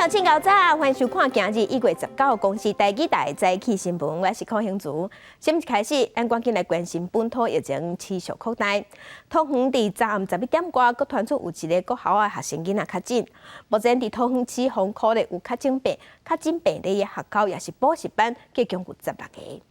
眾請較早，歡迎收看今日1月19公視台語台早起新聞，我是柯興祖。新聞開始，咱趕緊來關心本土疫情持續擴大。桃園佇昨暗11點外，閣傳出有一个國校的學生囡仔確診。目前佇桃園市封區內有確診病、確診病例的學校，抑是補習班，計共有16个。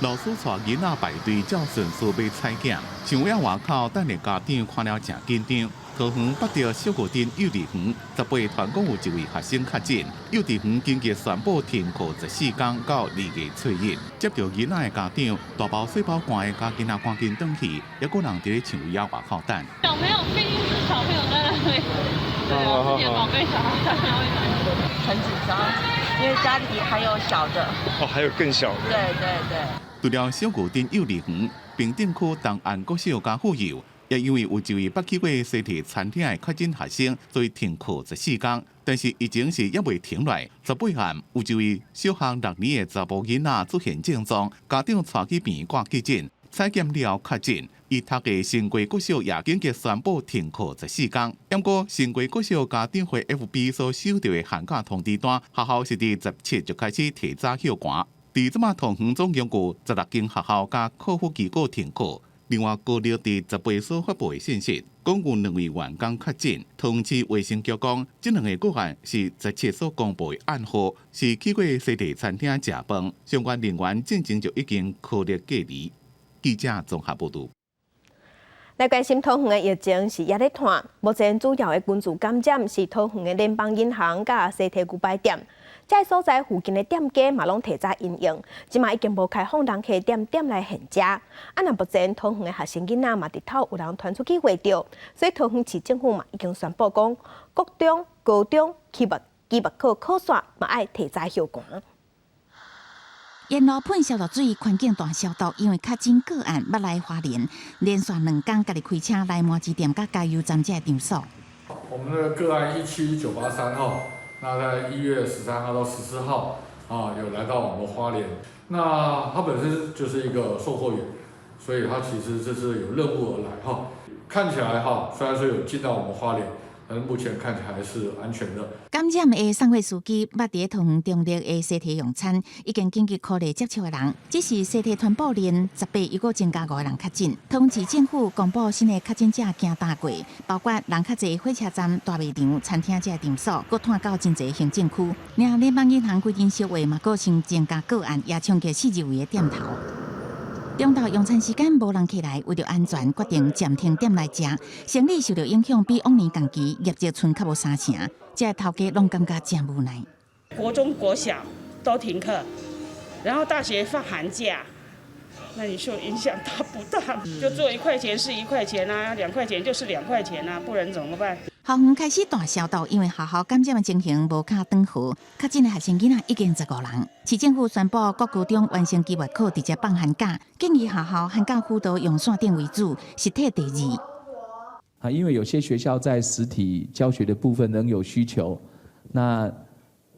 老師帶囡仔排隊照順序欲採檢，想要外口等的家長看了誠緊張。桃園八德小牛鎮幼稚園18傳講有一位學生確診，幼稚園緊急宣布停課14工到2月初1。接著囡仔的家長大包細包攜的共囡仔趕緊轉去，抑閣人佇咧牆圍仔外口等。小朋友畢竟是小朋友在那裡，對啊，自己的寶貝小孩在那裡，很緊張，因為家裡還有小的。哦，還有更小的。對對對。除了小牛鎮幼稚園、平鎮區東安國小佮婦幼，也因為有一位捌去過西提餐廳的確診學生，所以停課14工。但是疫情是猶未停落來，18暗有一位小學六年的查埔囡仔出現症狀，家長帶去病院掛急診，採檢了後確診。伊讀的新街國小也緊急宣布停課十四工。毋過新街國小家長會 FB 所收著的寒假通知單，學校是佇17就開始提早歇寒。佇這馬桃園總共有16間學校佮課輔機構停課。另外，高力佇18所發布的信息，講有兩位員工確診。桃園市衛生局講，這兩个個案是17所公布的案號，是去過西提餐廳食飯，相關人員進前就已經隔離隔離。記者綜合報導。來關心桃園的疫情是猶咧湠，目前主要的群聚感染是桃園的聯邦銀行佮西提牛排店，這个所在附近的店家嘛攏提早因應，這馬已經無開放人客踮店內現食。啊，若目前桃園的學生囡仔嘛日頭有人傳出去會著，所以桃園市政府嘛已經宣布講，國中、高中期末考考煞嘛愛提早歇寒。沿路噴消毒水，環境大消毒，因為確診個案捌來花蓮，連續兩工家己開車來麻糬店佮加油站這个場所。我們的個案17983號，那在1月13號到14號啊，有來到我們花蓮。那他本身就是一個售貨員，所以他其實這是有任務而來哈。看起來哈，雖然說有進到我們花蓮，但是目前看起來是安全的。感染的送貨司機捌佇桃園中壢的西提用餐，已經緊急鼓勵接觸的人。只是西提傳播鏈18又閣增加五个人確診。桃園市政府公布新的確診者驚大過，包括人較濟火車站、大賣場、餐廳這个場所，閣湠到真濟行政區。爾聯邦銀行規間小話嘛，閣新增加個案，也衝擊四周圍的店頭。中晝用餐時間無人客來，為著安全，決定暫停店內食。生意受著影響，比往年同期業績賰較無三成。這个頭家攏感覺誠無奈。國中、國小都停課，然後大學放寒假，那你說影響大不大？就做一塊錢是一塊錢啊，兩塊錢就是兩塊錢啊，不然怎麼辦？校園開始大消毒，因為學校感染的情形無較轉好，確診的學生囡仔已經15人。市政府宣布，國高中完成期末考直接放寒假，建議學校寒假輔導用線頂為主，實體第二。啊，因為有些學校在實體教學的部分仍有需求，那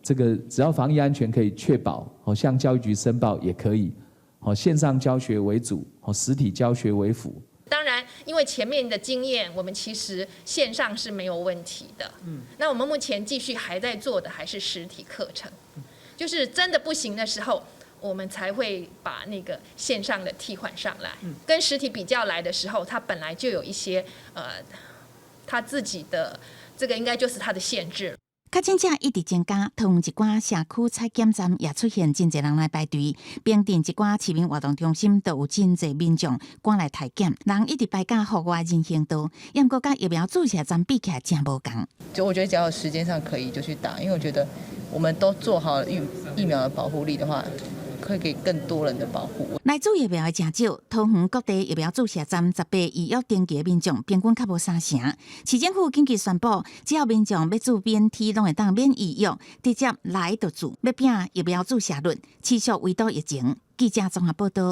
這個只要防疫安全可以確保，好向教育局申報也可以，好線上教學為主，好實體教學為輔。當然，因為前面的經驗，我們其實線上是沒有問題的。那我們目前繼續還在做的還是實體課程，就是真的不行的時候，我們才會把那個線上的替換上來。跟實體比較來的時候，它本來就有一些他自己的這個應該就是它的限制。確診者一直增加，桃園一寡社區採檢站也出現真濟人來排隊。平鎮一寡市民活動中心都有真濟民眾趕來採檢，人一直排到戶外人行道，毋過佮疫苗注射站比起來誠無仝。就我覺得只要時間上可以就去打，因為我覺得我們都做好疫苗的保護力的話，會給更多人的保護。來注疫苗的誠少，桃園各地疫苗注射站18預約登記的民眾平均較無三成。市政府緊急宣布，只要民眾欲注免提，攏會當免預約，直接來就注，欲拼疫苗注射率，持續圍堵疫情。記者綜合報導。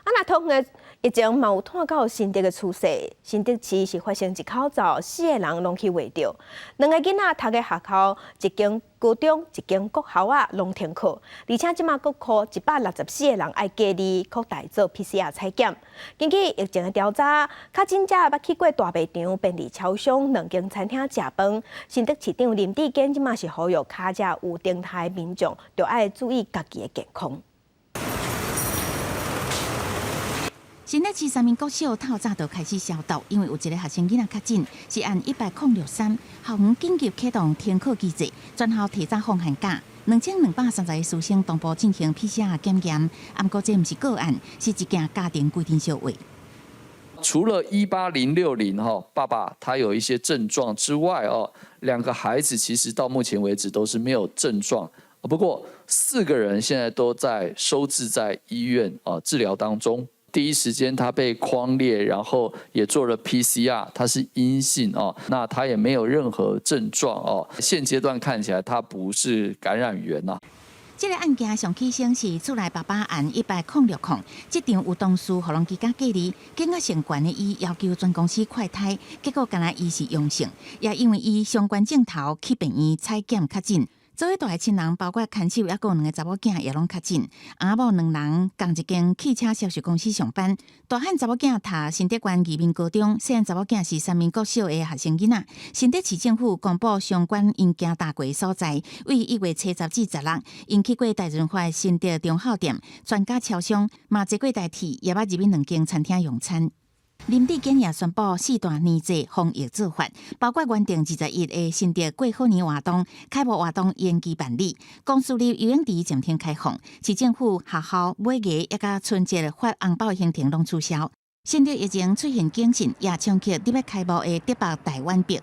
啊，若桃園疫情嘛有拖到新竹的趨勢，新竹市是發生一口罩，四个人攏去穢著，兩个囡仔讀的學校，一間高中，一間國校仔攏停課，而且這馬閣箍164個人愛隔離，擴大做 PCR 採檢。根據疫情的調查，確診者捌去過大賣場、便利超商兩間餐廳食飯。新竹市長林智堅這馬是呼籲跤食有停台民眾，著愛注意家己的健康。新竹市三民國小透早就開始消毒，因為有一個學生囡仔確診，是案100-063，校園緊急啟動停課機制，全校提早放寒假。2230個師生同步進行 PCR 檢驗，毋過這毋是個案，是一件家庭規陣相話。除了18060哈，爸爸他有一些症狀之外哦，兩個孩子其實到目前為止都是沒有症狀。不過四個人現在都在收治在醫院啊治療當中。第一時間他被匡列，然後也做了 PCR，他是陰性哦，那他也沒有任何症狀哦。現階段看起來他不是感染源呐。這個案件上起先是厝內爸爸按100-060，這場有同事予人居家隔離，警覺性懸的伊要求全公司快篩，結果干焦伊是陽性，也因為伊相關鏡頭去病院採檢確診。做伙蹛的親人，包括牽手，抑閣有兩个查某囝也攏確診。翁某兩人仝一間汽車銷售公司上班。大漢查某囝讀新竹縣義民高中，細漢查某囝是三民國小的學生囡仔。新竹市政府公布相關𪜶行踏過所在，為1月初十至十六，𪜶去過大潤發新竹忠孝店、全家超商，嘛坐過台鐵，也捌入去兩間餐廳用餐。林智堅也宣布四大年節防疫做法，包括原定21的新竹過好年活動、開幕活動延期辦理，公司立游泳池暫停開放，市政府學校尾牙抑佮春節發紅包行程攏取消。新竹疫情出現警訊，也衝擊欲開幕的竹北大遠百。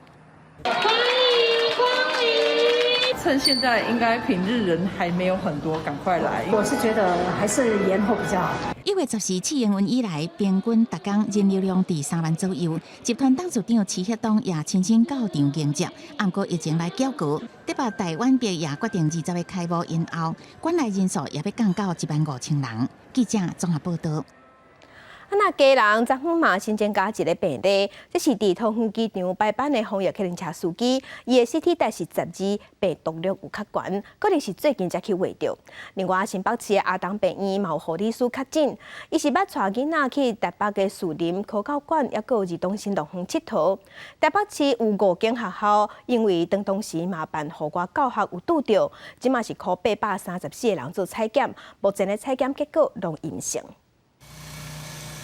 趁現在應該平日人還沒有很多，趕快來。我是覺得還是延後比較好。1月14試營運以來，平均逐工人流量佇3萬左右。集團董事長徐旭東也親身到場迎接。毋過疫情來攪局，竹北大遠百也決定20日開幕延後，館內人數也欲降到1萬5千人。記者綜合報道。啊，若基隆昨昏嘛新增加一个病例，這是佇桃園機場排班的防疫客運車司機，伊的 CT 值是12，病毒量有較懸，可能是最近才去穢著。另外，新北市的阿東病院嘛有護理師確診，伊是捌帶囡仔去台北的士林科教館，抑閣有兒童新樂園𨑨迌。台北市有五間學校，因為當時嘛辦戶外教學有拄著，這馬是箍834個人做採檢，目前的採檢結果攏陰性。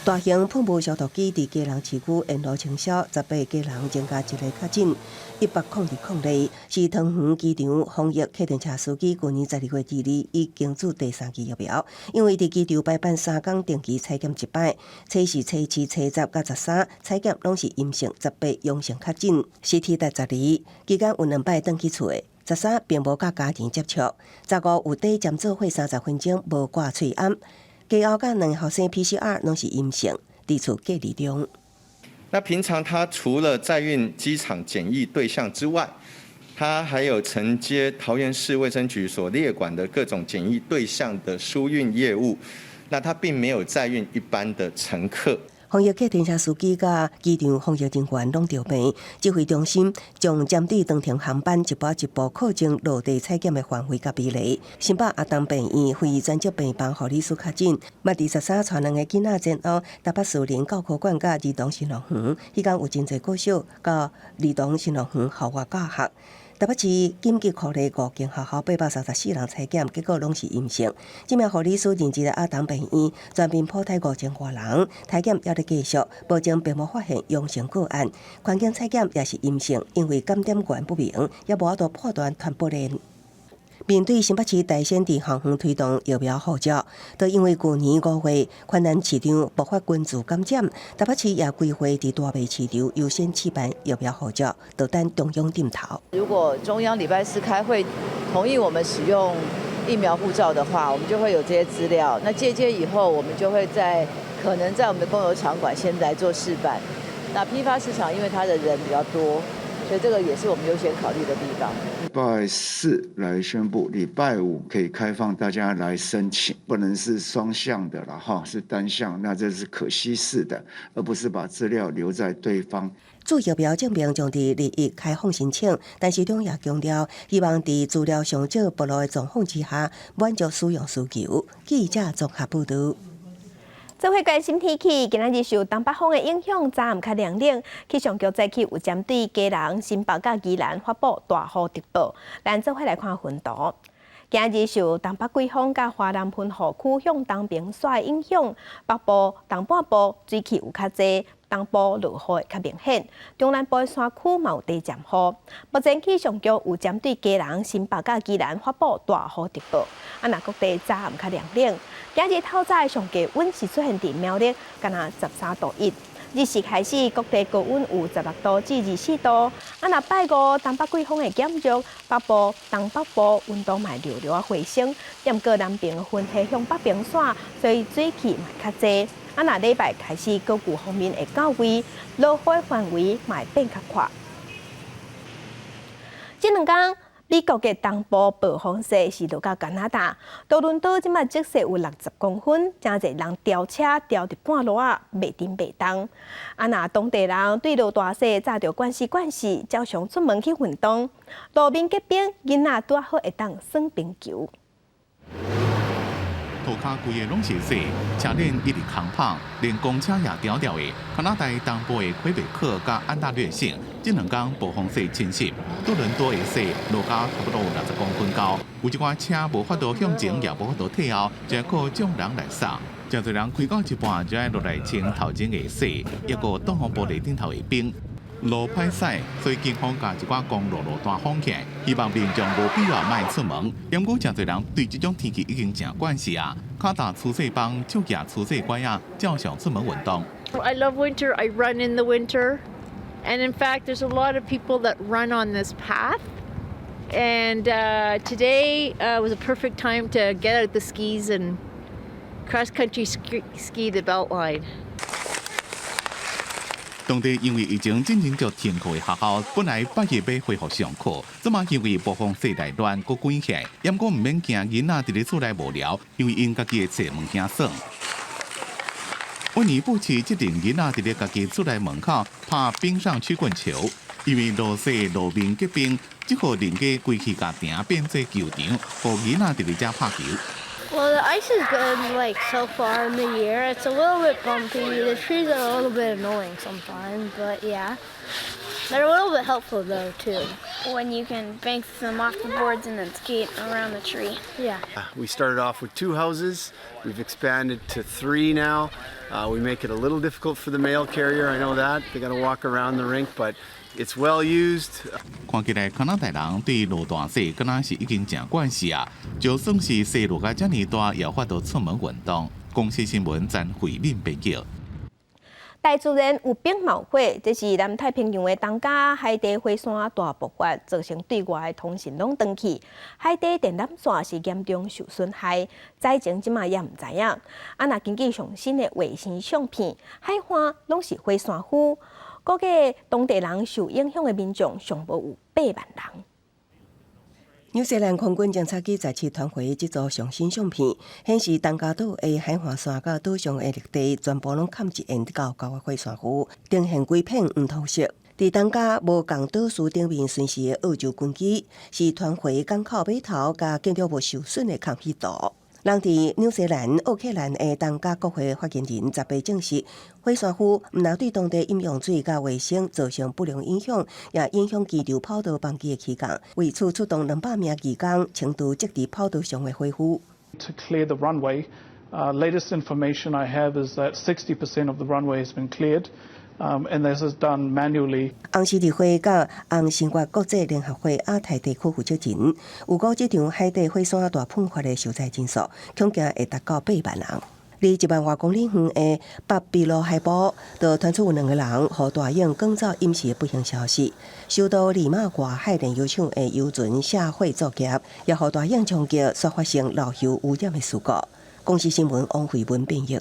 大型噴霧消毒機佇基隆市區沿路清消，18基隆增加一个確診，100-2例，是桃園機場防疫客運車司機，舊年12月22已經注第三劑疫苗，因為佇機場排班三工定期採檢一擺，初四、初七、初十佮13採檢攏是陰性，18陽性確診，CT 值12，期間有兩擺轉去厝的。13並無佮家人接觸，15有綴針做伙30分鐘無掛喙罨。家後佮兩个學生 PCR 攏是陰性，佇厝隔離中。那平常他除了載運機場檢疫對象之外，他還有承接桃園市衛生局所列管的各種檢疫對象的輸運業務。那他並沒有載運一般的乘客。防疫客運車司機佮機場防疫人員攏著病，指揮中心將針對當天航班一步一步擴增落地採檢的範圍佮比例。新北阿東病院非專職病房護理師確診，嘛佇13帶兩個囡仔前往台北士林教科館佮兒童新樂園，彼工有真濟國小佮兒童新樂園校外教學。台北市緊急囥佇五間學校834人採檢，結果攏是陰性。這名護理師任職的阿東病院全面普篩5000外人，篩檢猶咧繼續，目前並無發現陽性個案。環境採檢也是陰性，因為感染源不明，也無法度判斷傳播鏈。面對新北市大先佇校園推動疫苗護照，都因為舊年5月環南市場爆發群聚感染，台北市也規劃佇大賣市場優先試辦疫苗護照，就等中央點頭。如果中央禮拜四開會同意我們使用疫苗護照的話，我們就會有這些資料。那接接以後，我們就會在可能在我們的公有場館先來做試辦。那批發市場因為它的人比較多，所以這個也是我們優先考慮的地方。拜四來宣布，禮拜五可以開放大家來申請，不能是雙向的了哈，是單向，那這是可稀釋的，而不是把資料留在對方。注疫苗證明將佇禮一開放申請，但市長也強調，希望佇資料上少暴露的狀況之下，滿足使用需求。記者綜合報導。做伙關心天氣，今仔日受東北風的影響，早暗較涼冷。氣象局早起有針對基隆、新北佮宜蘭發布大雨特報。咱做伙來看雲圖。今日受東北季風佮華南雲雨區向東邊徙的影響，北部、東半部水汽有較濟，東部落雨會較明顯。中南部的山區嘛有短暫雨。目前氣象局有針對基隆、新北佮宜蘭發布大雨特報。啊，若各地早暗較涼冷。今日透早的上低溫是出現佇苗栗，敢若13度1。日時開始，各地高溫有16度至24度。啊，若拜五東北季風會減弱，北部、東北部溫度嘛會略略回升。毋過南邊雲系向北邊徙，所以水汽嘛較濟。啊，若禮拜開始，各區方面會到位，落雨範圍嘛會變較闊。這兩工，美國的東部暴風雪是落到加拿大，多倫多這馬積雪有60公分，誠濟人吊車吊佇半路仔，袂振袂動。啊，若當地人對落大雪早就慣勢慣勢，照常出門去運動。路面結冰，囡仔拄好會當耍冰球。塗跤規个攏是雪，車輪一直空跑，連公車也吊吊的。加拿大東部的魁北克佮安大略省，這兩工暴風雪侵襲，多倫多的雪落到差不多60公分高，有一寡車無法度向前，也無法度退後，就靠眾人來捒。誠濟人開到一半就愛落來清頭前的雪，抑閣擋風玻璃頂頭的冰。路歹駛，所以警方共一寡公路路段封起來，希望民眾無必要莫出門。毋過誠濟人對這種天氣已經誠慣勢啊，跤踏粗細枋、手舉粗細拐仔，照常出門運動。 I love winter. I run in the winter. And in fact, there's a lot of people that run on this path. And today was a perfect time to get out the skis and cross country ski the Beltline. 當地因為疫情進前就停課的學校，本來拜一欲恢復上課，這馬因為暴風雪來亂，閣關起來。毋過毋免驚囡仔佇咧厝內無聊，因為𪜶家己會揣物件耍。溫尼布市這陣囡仔佇咧家己厝內門口拍冰上曲棍球，因為落雪路面結冰，這戶人家規氣共埕變做球場，予囡仔佇咧遮拍球。 Well, the ice is good, like so far in the year. It's a little bit bumpy. The trees are a little bit annoying sometimes, but yeah. They're a little bit helpful though, too. When you can bank them off the boards and then skate around the tree. Yeah. We started off with two houses. We've expanded to three now. We make it a little difficult for the mail carrier, I know that. They got to walk around the rink, but it's well used. 看起來加拿大人對落大雪，敢若是已經誠慣勢啊！就算是雪落甲遮爾大，也法度出門運動。公視新聞曾慧敏編輯。大自然有冰冒火，這是南太平洋的東加海底火山大爆發，造成對外的通訊攏斷去，海底電纜線是嚴重受損害，災情這馬也毋知影。啊，若根據上新的衛星相片，海岸攏是火山灰，估計當地人受影響的民眾上無有8萬人。紐西蘭空軍偵察機再次傳回這組上新相片，顯示東加島的海岸線佮島上的陸地全部攏崁一緣厚厚的火山灰，呈現規片黃土色。佇東加無仝島嶼頂面巡視的澳洲軍機，是傳回港口碼頭佮建築物受損的空氣圖。人佇紐西蘭奧克蘭的東加國會發言人18證實，火山灰毋但對當地飲用水佮衛生造成不良影響，也影響機場跑道班機的起降。為此出動200名義工清除積佇跑道上的火灰。 To clear the runway, latest information I have is that 60% of the runway has been cleared. And this is done manually. 紅十字會佮紅新月國際聯合會亞太地區負責人，預估這場海底火山大噴發的受災人數，恐驚會達到8萬人。離1萬外公里遠的北秘魯海部，就傳出有兩個人予大鷹趕走淹死的不幸消息。首都利馬外海煉油廠的油船瀉火作業，也予大鷹衝擊，煞發生漏油污染的事故。公視新聞王慧文編譯。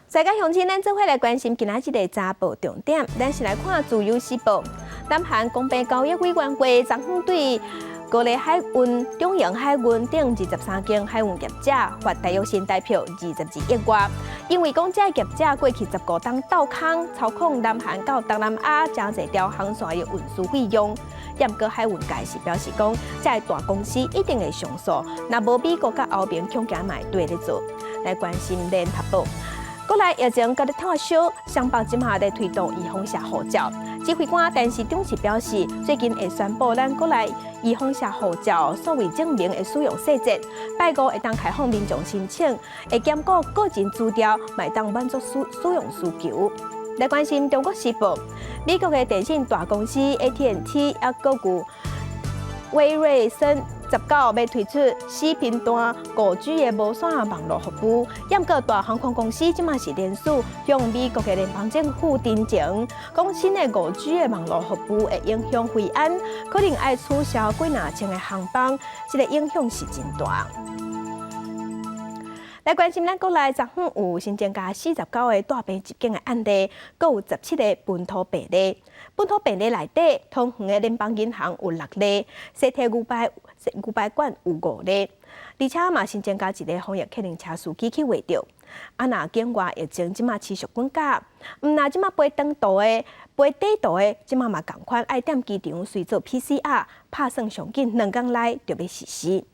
世界鄉親，咱做伙來關心今仔日的早報重點。咱先來看《自由時報》。南韓公平交易委員會昨昏對高麗海運、中營海運等23間海運業者罰大約新台幣22億外，因為講這業者過去15冬鬥空操控南韓到東南亞誠濟條航線的運輸費用。毋過海運界是表示講，這大公司一定會上訴，若無美國佮歐盟恐驚嘛會綴咧做。來關心聯合報。國內疫情閣咧湠燒，雙北這馬咧推動預防射護照。指揮官陳時中是表示，最近會宣布咱國內預防射護照數位證明的使用細節，拜五會當開放民眾申請，會兼顧個人資料，嘛會當滿足使用需求。來關心中國時報，美國的電信大公司 AT&T 抑閣有威瑞森19欲推出四頻段5G 的無線網路服務，毋過大航空公司這馬是連署向美國的聯邦政府陳情，講新的5G 的網路服務會影響飛安，可能愛取消幾若千个航班，這個影響是真大。來關心咱國內昨昏有新增加49個帶病入境的案例，閣有17個本土病例。本土病例內底，桃園的聯邦銀行有六例，西提牛排館有五例，而且嘛新增加一个防疫客運車司機去確著。啊，若境外疫情這馬持續滾加，毋若這馬飛長途的、飛短途的，這馬嘛仝款愛踮機場隨做 PCR，拍算上緊2工內就欲實施。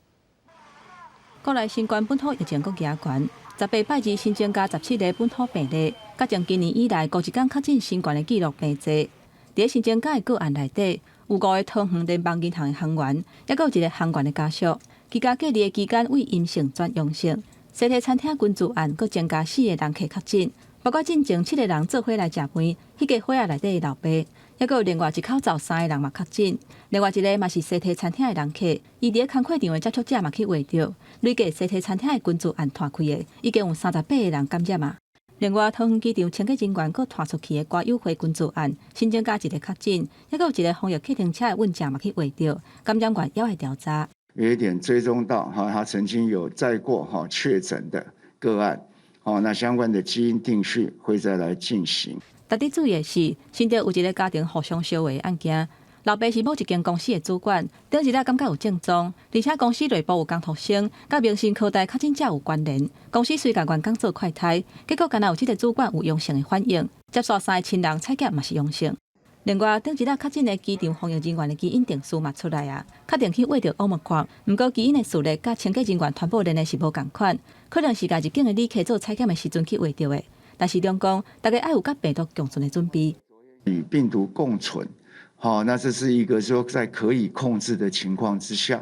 國內新冠本土疫情閣加懸，18拜二新增加17个本土病例，較從今年以來頭一工確診新冠的記錄病濟。佇新增加的個案內底，有五个桃園聯邦銀行的行員，抑閣有一个行員的家屬。居家隔離的期間為陰性轉陽性。西提餐廳群聚案閣增加四个人客確診，包括進前七个人做伙來食飯，彼間伙仔內底的老爸，抑閣有另外一口灶三个人嘛確診，另外一个嘛是西提餐廳的人客，伊佇咧工課場的接觸者嘛去確著，累計西提餐廳的群聚案湠開的，已經有38個人感染啊。另外，桃園機場清潔人員閣拖出去的歌友會群聚案，新增加一个確診，抑閣有一个防疫客停車的運將嘛去確著，感染源猶會調查。有一點追蹤到哈，他曾經有載過哈確診的個案，好，那相關的基因定序會再來進行。值得注意的是，新竹有一个家庭互相相話的案件，老爸是某一間公司的主管，頂一日感覺有症狀，而且公司內部有工讀生，佮明星科大確診者有關聯，公司遂共員工做快篩，結果敢若有這个主管有陽性的反應，接續三个親人採檢嘛是陽性。另外，頂一日確診的機場防疫人員的基因定序嘛出來啊，確定去確著 Omicron，毋過基因的序列佮清潔人員傳播鏈的是無仝款，可能是共入境的旅客做採檢的時陣去確著的。但是中講，大家愛有佮病毒共存的準備。與病毒共存，好，那這是一個說在可以控制的情況之下，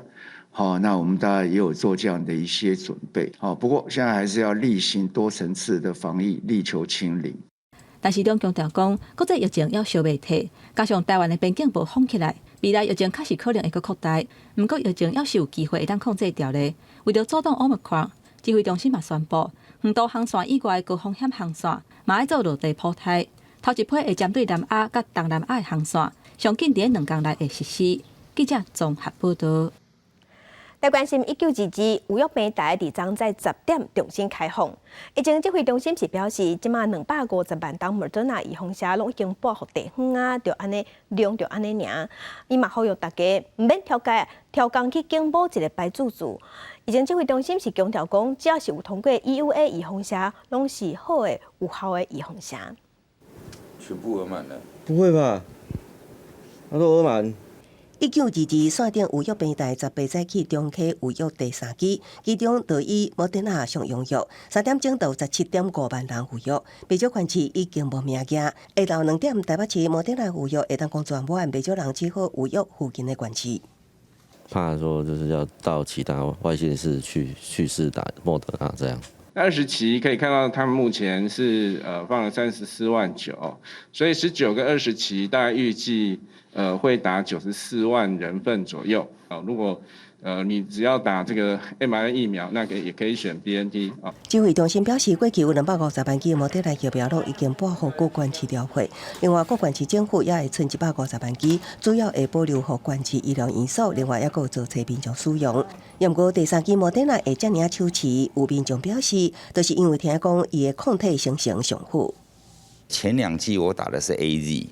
好，那我們大家也有做這樣的一些準備，好，不過現在還是要厲行多層次的防疫，力求清零。但是，中強調講，國際疫情猶燒袂退，加上台灣的邊境無封起來，未來疫情確實可能會閣擴大。毋過疫情猶是有機會會當控制牢的。為著阻擋 Omicron，指揮中心嘛宣布，長途航線以外的高風險航線，嘛愛做落地普篩。頭一批會針對南亞佮東南亞的航線，上緊佇兩工內會實施。記者綜合報導。來關心1922預約平台佇昨在10點重新開放。疫情指揮中心是表示，這馬250萬針莫德納預防射攏已經撥予地方啊，就按呢量就按呢爾。伊嘛呼籲大家毋免挑工挑工去揀某一个牌子注。疫情指揮中心是強調講，只要是有通過 EUA 預防射，攏是好的有效的預防射。全部額滿了？不會吧？他說額滿。1922線頂預約平台18早起重啟預約第三劑，其中就以莫德納上踴躍，3點鐘就17.5萬人預約，袂少縣市已經無名額。下晝2點台北市莫德納預約會當講全滿，袂少人只好預約附近的縣市。怕說就是要到其他外縣市去試打莫德納這樣。 20期可以看到，他們目前是放了34.9萬，所以19跟20期大概預計會打94萬人份左右。啊，如果你只要打這個 mRNA 疫苗，那個也可以選 BNT 啊。指揮中心表示，過去有250萬劑莫德納疫苗攏已經撥予各縣市調配，另外各縣市政府也會存150萬劑，主要會保留予縣市醫療院所，另外抑閣有做冊民眾使用。毋過第三劑莫德納會遮爾仔手遲，有民眾表示，就是因為聽講伊的抗體生成上好。前兩劑我打的是 AZ，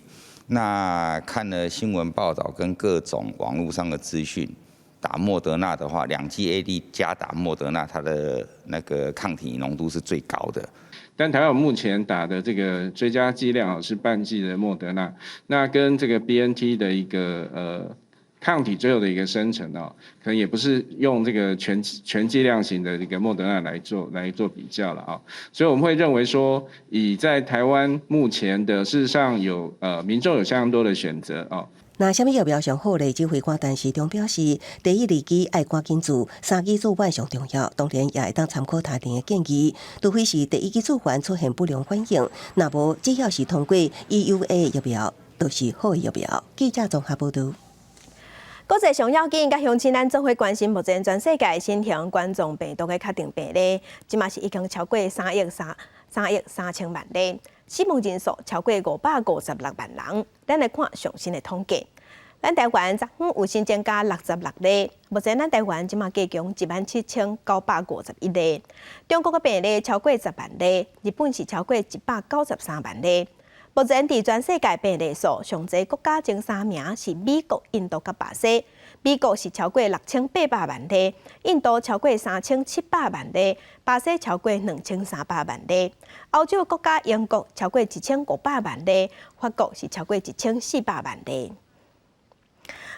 那看了新聞報道跟各種網絡上的資訊，打莫德納的話，兩劑 AZ 加打莫德納，它的那個抗體濃度是最高的。但台灣目前打的這個追加劑量是半劑的莫德納，那跟這個 BNT 的一個抗體最後的一個生成哦，可能也不是用這個全劑量型的這個莫德納來做比較了啊，所以我們會認為說，以在台灣目前的事實上有民眾有相當多的選擇哦。那啥物疫苗上好咧？指揮官陳時中表示，第一、二劑愛趕緊注，三劑注完上重要。當然也會當參考他人的建議，除非是第一劑注完出現不良反應，若無只要是通過 EUA 疫苗，都是好的疫苗。記者綜合報導。國際上要緊，佮鄉親咱做伙關心目前全世界新型冠狀病毒的確診病例，這馬是已經超過3億3億3千萬例，死亡人數超過556萬人。咱來看上新的統計，咱台灣昨昏有新增加66例，目前咱台灣這馬計共17,951例。中國的病例超過10萬例，日本是超過193萬例。目前佇全世界病例數上濟國家前三名是美國、印度佮巴西。美國是超過6800萬例，印度超過3700萬例，巴西超過2300萬例。歐洲國家英國超過1500萬例，法國是超過1400萬例。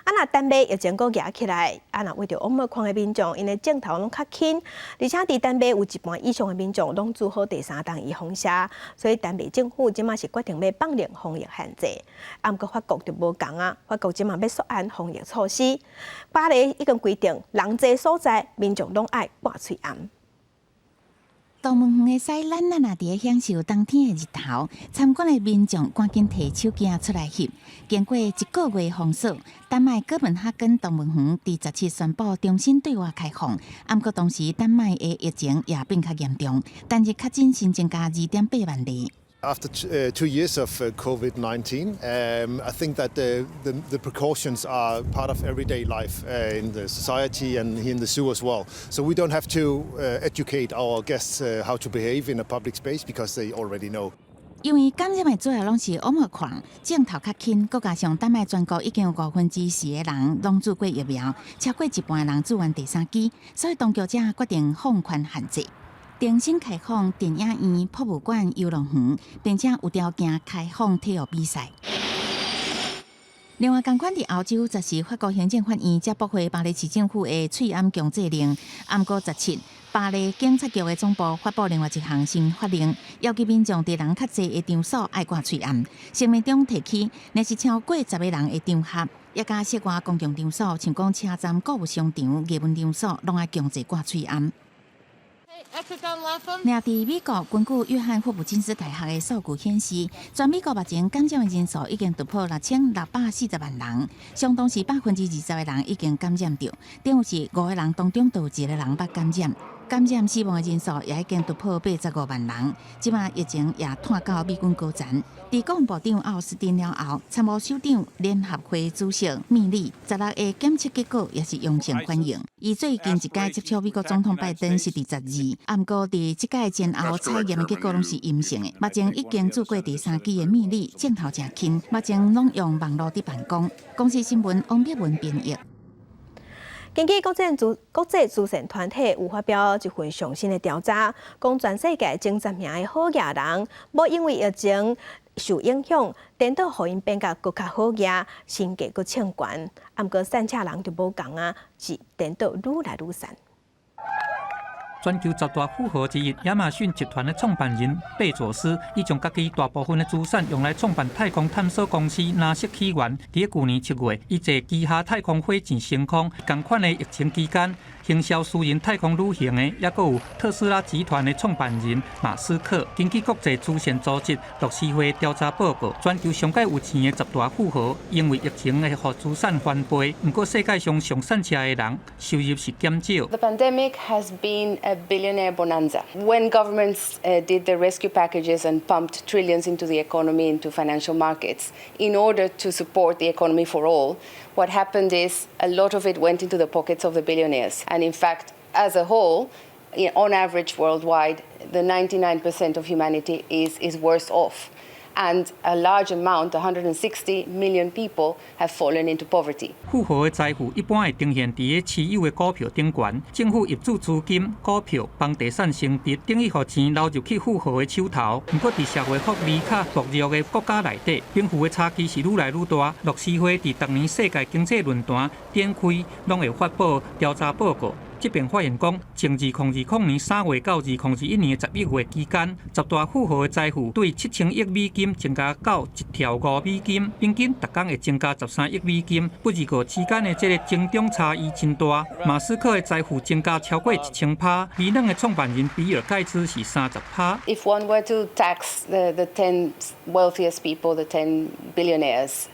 啊，若丹麥疫情閣夯起來，啊，若為著 Omicron 的民眾，𪜶的症頭攏較輕，而且佇丹麥有一半以上的民眾攏注好第三針預防射，所以丹麥政府這馬是決定欲放寬防疫限制。啊，毋過法國就無仝啊，法國這馬欲縮按防疫措施，巴黎已經規定，人濟所在民眾攏愛掛喙罨。動物園的獅懶仔若佇咧享受冬天的日頭，參觀的民眾趕緊提手機出來翕。經過一個月封鎖，丹麥哥本哈根動物園佇17宣布重新對外開放。毋過同時，丹麥的疫情也變較嚴重，單日確診新增加2.8萬例。 After 2 years of COVID-19, I think that the precautions are part of everyday life in the society and here in the zoo as well. So we don't have to educate our guests how to behave in a public space because they already know. 因為感染的主要攏是 Omicron，症頭較輕，閣加上丹麥全國已經有4/5的人攏注過疫苗，超過一半的人注完第三劑，所以當局才決定放寬限制。重新開放電影院、博物館、遊樂園，並且有條件開放體育比賽。另外，仝款佇歐洲，十四法國行政法院才駁回巴黎市政府的喙罨強制令。毋過17，巴黎警察局的總部發布另外一項新法令，要求民眾佇人較濟的場所愛掛喙罨。聲明中提起，若是超過10個人的場合，抑佮室外公共場所，像講車站、購物商場、藝文場所，攏愛強制掛喙罨。另佇美國，根據約翰霍普金斯大學的數據顯示，全美國目前感染的人數已經突破6640萬人，相當是20%的人已經感染著，等於是五個人當中就有一個人捌感染。感染死亡的人數也已經突破85萬人。這馬疫情也湠到美軍高層。佇國防部長奧斯汀了後，參謀首長聯合會主席米利16的檢測結果也是陽性反應。伊最近一擺接觸美國總統拜登是佇12，毋過佇這擺前後採驗的結果攏是陰性的。目前已經注過第三劑的米利症頭誠輕，目前攏用網路佇辦公。公視新聞王碧文編譯。根據國際慈善團體有發表一份上新的調查，講全世界前10名的好額人，無因為疫情受影響，顛倒予𪜶變甲閣較好額，身價閣衝懸。毋過散赤人就無仝啊，是顛倒愈來愈散。全球十大富豪之一亞馬遜集團的創辦人貝佐斯，伊將家己大部分的資產用來創辦太空探索公司藍色起源。佇舊年7月，伊坐旗下太空火箭升空。仝款的疫情期間，行銷私人太空旅行的，抑閣有特斯拉集團的創辦人馬斯克。根據國際慈善組織樂施會調查報告，全球上蓋有錢的十大富豪，因為疫情會予資產翻倍。毋過世界上上散赤的人收入是減少。 The pandemic has been a billionaire bonanza. When governments did the rescue packages and pumped trillions into the economy, into financial markets, in order to support the economy for all, what happened is a lot of it went into the pockets of the billionaires. And in fact, as a whole, on average worldwide, the 99% of humanity is worse off. And a large amount, 160 million people, have fallen into poverty. 富豪的財富一般會呈現佇咧持有的股票頂懸，政府挹注資金、股票、房地產升值，等於予錢流入去富豪的手頭。毋過佇社會福利較薄弱的國家內底，貧富的差距是愈來愈大。樂施會佇逐年世界經濟論壇展開，攏會發布調查報告。這邊發現講，從2020年3月到2021年11月期間，十大富豪的財富對7000億美金增加到1兆5美金，平均逐工會增加13億美金。不過之間的這个增長差異真大。馬斯克的財富增加超過1000趴，微軟的創辦人比爾蓋茨是30趴。 If one were to tax the 10 wealthiest people, the 10 billionaires,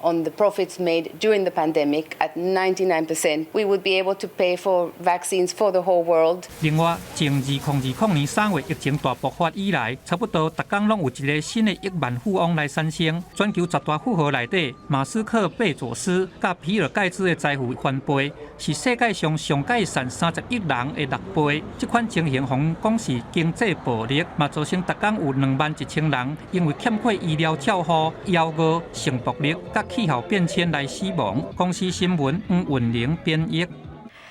on the profits made during the pandemic at 99%, we would be able to pay for vaccines for the whole world. 另外，從2020年3月疫情大爆發以來，差不多逐工攏有一个新的億萬富翁來產生。全球十大富豪內底，馬斯克、貝佐斯佮比爾蓋茨的財富翻倍，是世界上上蓋賺30億人的六倍。這款情形，予人講是經濟暴力，嘛造成逐工有2萬1千人因為欠缺醫療照護、飢餓、性暴力佮氣候變遷來死亡。公視新聞黃雲玲編譯。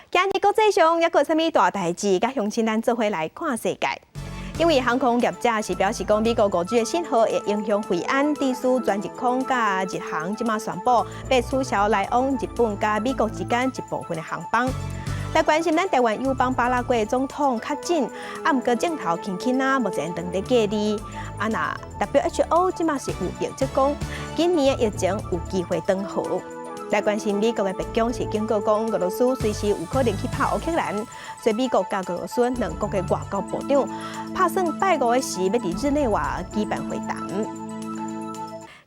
今日國際上猶閣有啥物大代誌？佮鄉親咱做伙來看世界。因為航空業者是表示講，美國5G 的信號會影響飛安、致使全日空佮日航，這馬宣布欲取消來往日本佮美國之間一部分的航班。來關心咱台灣友邦巴拉圭的總統確診，啊，毋過症頭輕輕啊，目前當佇隔離。啊，若 WHO 這馬是有預測講，今年的疫情有機會斷號。來關心美國的白宮是警告講，俄羅斯隨時有可能去拍烏克蘭，所以美國佮俄羅斯兩國的外交部長拍算拜五的時欲佇日內瓦舉辦會談。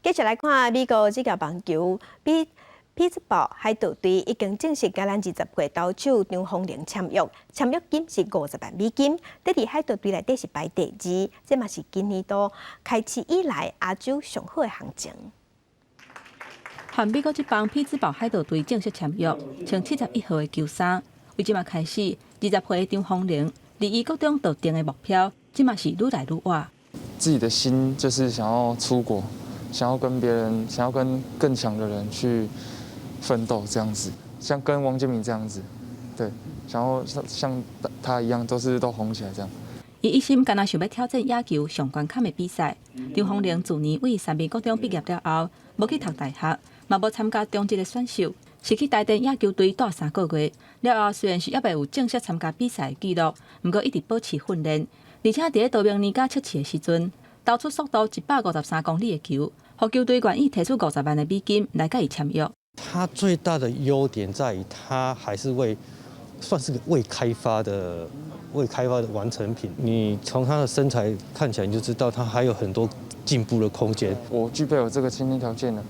繼續來看美國職業棒球，比匹茲堡海盜隊已經正式佮咱20歲投手張豐齡簽約，簽約金是50萬美金，佇佇海盜隊內底是排第二，這嘛是今年度開始以來亞洲上好的行情。和美國職棒匹茲堡海盜隊正式簽約，穿71號的球衫。為這馬開始，20歲的張豐齡，離伊國中就定的目標，這馬是愈來愈倚。自己的心就是想要出國，想要跟別人，想要跟更強的人去奮鬥，這樣子，像跟王建民這樣子，對，想要像他一樣，都是都紅起來這樣。伊一心敢若想欲挑戰野球上懸坎的比賽。張豐齡自年為三民國中畢業了後，無去讀大學，嘛無參加中職的選秀，是去台電野球隊蹛3個月。了後雖然是猶未有正式參加比賽的記錄，毋過一直保持訓練，而且佇咧道明尼加測試的時陣，投出速度153公里的球，予球隊願意提出50萬的美金來佮伊簽約。他最大的優點在於，他還是未算是個未開發的完成品。你從他的身材看起來，你就知道他還有很多進步的空間。我具備有這個先天條件了，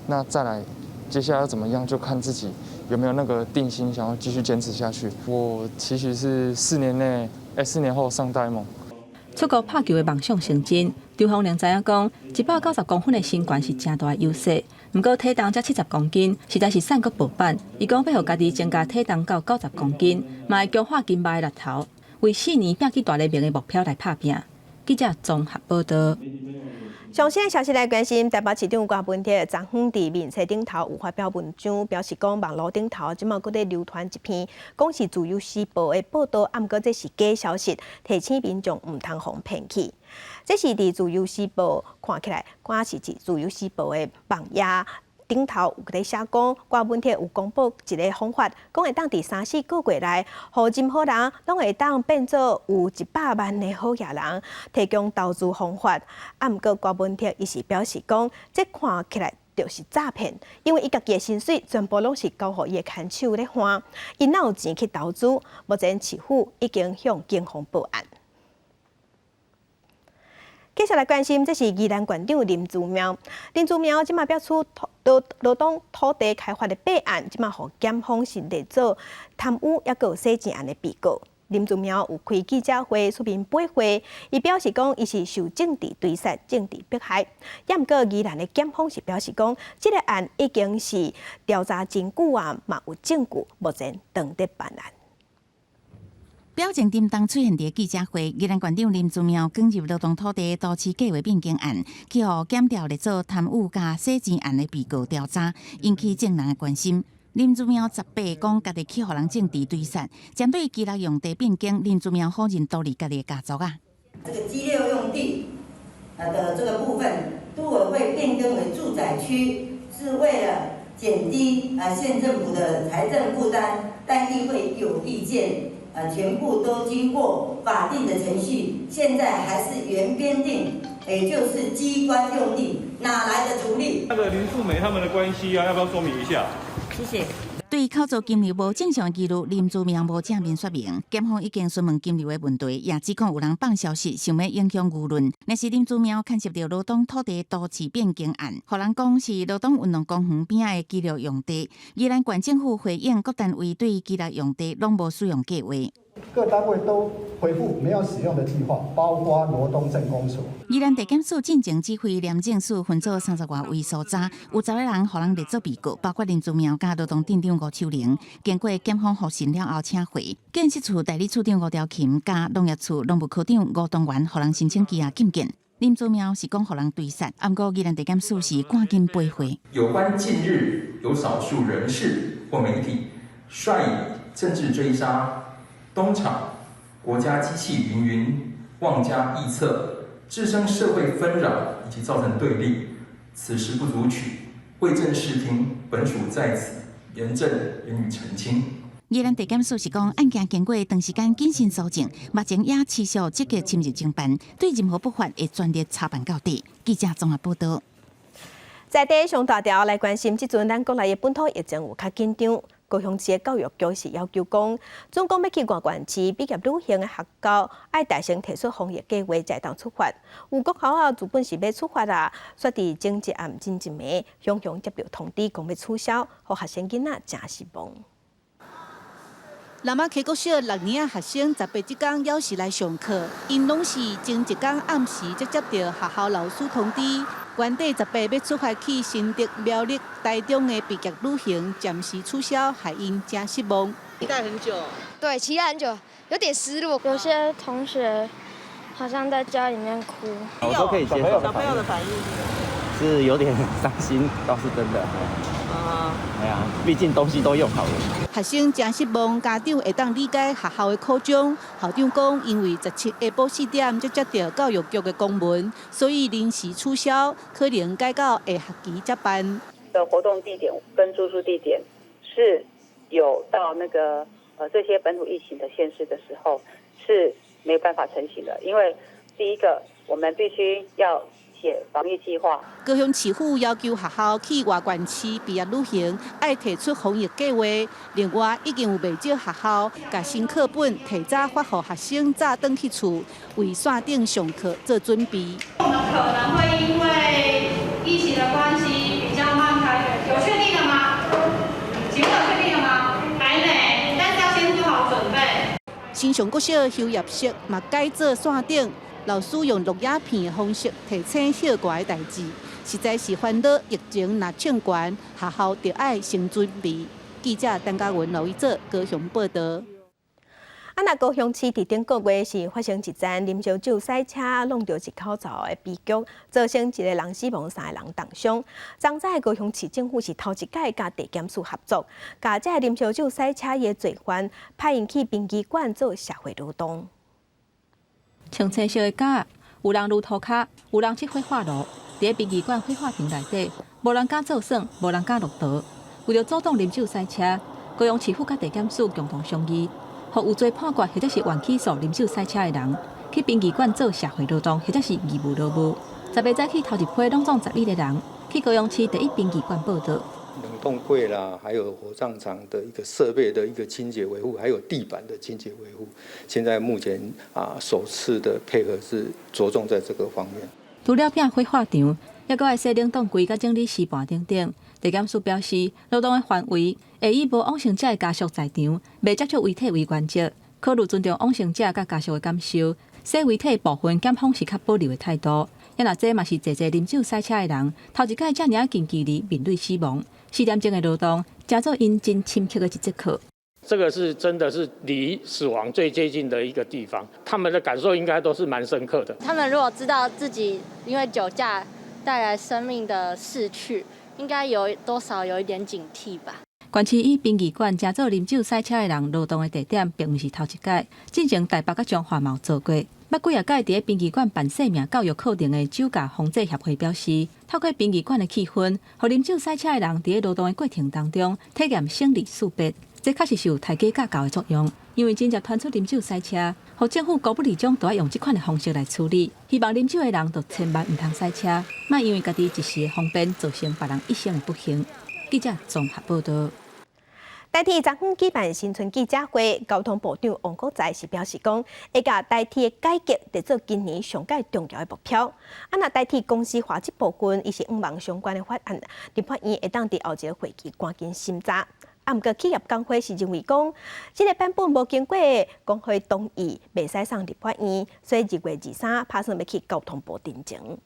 那再來接下來要怎麼樣，就看自己有沒有那個定心，想要繼續堅持下去。我其實是4年內，欸，4年後上大聯盟。出國拍球的夢想成真，張豐齡知影講，190公分的身懸是誠大的優勢。毋過體重才70公斤，實在是瘦閣薄板。伊講欲予家己增加體重到90公斤，嘛會強化筋肉的力頭，為4年拼去大聯盟的目標來拍拚。記者綜合報道。上新的消息來關心，台北市長柯文哲昨昏佇面冊頂頭有發表文章，表示講網路頂頭這馬閣咧流傳一篇，講是自由時報的報道，啊，毋過這是假消息，提醒民眾毋通予騙去。這是佇自由時報看起來，看是佇自由時報的網頁頂頭有咧寫講，柯文哲有公布一个方法，講會當佇三四個月內，予任何人攏會當變做有100萬的好額人，提供投資方法。啊，毋過柯文哲伊是表示講，這看起來就是詐騙，因為伊家己的薪水全部攏是交予伊的牽手咧花，伊哪有錢去投資？目前市府已經向警方報案。繼續來關心，這是宜蘭縣長林姿妙。林姿妙這馬表示羅東土地開發的弊案，這馬予檢方是列做貪污抑閣有洗錢案的被告。林姿妙有開記者會出面駁回，伊表示講伊是受政治追殺、政治迫害。抑毋過宜蘭的檢方是表示講，這个案已經是調查真久啊，嘛有證據，目前正佇辦案。表情沉重出現佇記者會，宜蘭縣長林姿妙捲入羅東土地都市計畫變更案，去予檢調列做貪污佮洗錢案的被告調查，引起眾人的關心。林姿妙18講家己去予人政治追殺，針對雞肋用地變更，林姿妙否認圖利家己的家族啊。這個雞肋用地的這個部分，都委會變更為住宅區，是為了減低縣政府的財政負擔，但議會有意見。全部都經過法定的程序，現在還是原編定，也就是機關用地，哪來的圖利？那個林富美他們的關係啊，要不要說明一下？謝謝。對扣除金流無正常記錄，林姿妙無正面說明。檢方已經詢問金流的問題，也指控有人放消息，想欲影響輿論。若是林姿妙牽涉著羅東土地都市變更案，予人講是羅東運動公園邊仔的雞肋用地。宜蘭縣政府回應各單位對雞肋用地攏無使用計劃。各單位都回復沒有使用的計劃，包括羅東鎮公所。宜蘭地檢署進前指揮廉政署分組三十外位搜查，有10個人予人列做被告，包括林姿妙佮羅東鎮長吳秋玲。經過檢方複審了後，請回建設處代理處長吳調琴佮農業處農務科長吳東元，予人申請羈押禁見。林姿妙是講予人追殺，毋過宜蘭地檢署是趕緊駁回。有關近日有少數人士或媒體率以政治追殺、東廠、國家機器云云、妄加臆測，致生社會紛擾以及造成對立，此實不足取，為正視聽，本署在此嚴正予以澄清。宜蘭地檢署是講，案件經過長時間謹慎搜證，目前也持續積極深入偵辦，對任何不法會全力查辦到底。記者綜合報道。在地上大條來關心，這陣咱國內的本土疫情有較緊張。高雄市的教育局是要求講，準講欲去外縣市畢業旅行的學校，愛代先提出防疫計劃，才會當出發。有國校啊，原本是欲出發啊，煞佇前一暗前一暝，雄雄接著通知講欲取消，予學生囡仔誠失望。南仔溪國小六年仔學生18這工猶是來上課，𪜶攏是前一工暗時才接著學校老師通知，原底18欲出發去新竹、苗栗、台中的畢業旅行暫時取消，害𪜶誠失望。期待很久。對，期待很久，有點失落。有些同學好像在家裡面哭。我都可以接受。小朋友的反應是有點傷心，倒是真的。啊，哎呀，畢竟東西都用好了。學生誠失望，家長會當理解學校的苦衷。校長講，因為17下晡4點才接著教育局的公文，所以臨時取消，可能改到下學期才辦。的活動地點跟住宿地點是有到那個這些本土疫情的縣市的時候，是沒有辦法成行的，因為第一個我們必須要寫防疫計劃。高雄市府要求學校去外縣市畢業旅行，愛提出防疫計劃。另外，已經有袂少學校共新課本提早發予學生早轉去厝，為線頂上課做準備。我們可能會因為疫情的關係比較慢開學，有確定了嗎？請問有確定了嗎？還沒，但是要先做好準備。新上國小休業式嘛改做線頂。老師用錄影片的方式提醒歇歌的代誌，實在是煩惱疫情若衝懸，學校著愛先準備。記者陳嘉文、劉一哲高雄報道。啊，若高雄市佇頂個月是發生一樁啉燒酒駛車挵著一口灶的悲劇，造成一個人死亡，三個人重傷。昨早的高雄市政府是頭一擺佮地檢署合作，共這个啉燒酒駛車的罪犯派𪜶去殯儀館做社會勞動。穿青色的甲，有人攄塗跤，有人拭火化爐。佇殯儀館火化場內底，無人敢做耍，無人敢落刀。為著阻擋啉酒駛車，高雄市府佮地檢署共同商議，予有罪判決或者是緩起訴啉酒駛車的人，去殯儀館做社會勞動或者是義務勞務。18早起頭一批攏總11個人去高雄市第一殯儀館報到。冷凍櫃啦，還有火葬場的一個設備的一個清潔維護，還有地板的清潔維護。現在目前啊，首次的配合是着重在這個方面。除了摒火化場，猶閣愛洗冷凍櫃、佮整理屍盤等等。地檢署表示，勞動的範圍會以無往生者的家屬在場、袂接觸遺體為原則，考慮尊重往生者佮家屬的感受。洗遺體部分，檢方是較保留的態度。也若這嘛是濟濟啉酒駛車的人，頭一擺遮爾仔近距離面對死亡。4點鐘的勞動，成做𪜶真深刻的一節課。這個是真的是離死亡最接近的一個地方，他們的感受應該都是蠻深刻的。他們如果知道自己因為酒駕帶來生命的逝去，應該有多少有一點警惕吧。縣市以殯儀館成做啉酒駛車的人勞動的地點，並毋是頭一擺。進前台北佮彰化嘛有做過。捌幾仔屆佇咧殯儀館辦生命教育課程的酒駕防制協會表示，透過殯儀館的氣氛，予啉酒駛車的人佇咧勞動的過程當中，體驗生離死別，這確實是有提家教的作用。因為真正傳出啉酒駛車，予政府高不里將都愛用這款的方式來處理，希望啉酒的人就千萬毋通駛車，莫因為家己一時的方便，造成別人一生的不幸。記者綜合報道。台鐵昨昏舉辦新春記者會，交通部長王國材是表示講，會共台鐵的改革列做今年上蓋重要的目標。啊，若台鐵公司化這部分，伊是向望相關的法案，立法院會當佇後一個會期趕緊審查。啊，毋過企業工會是認為講，這個版本無經過工會同意，袂使送立法院，所以2月23拍算欲去交通部陳情。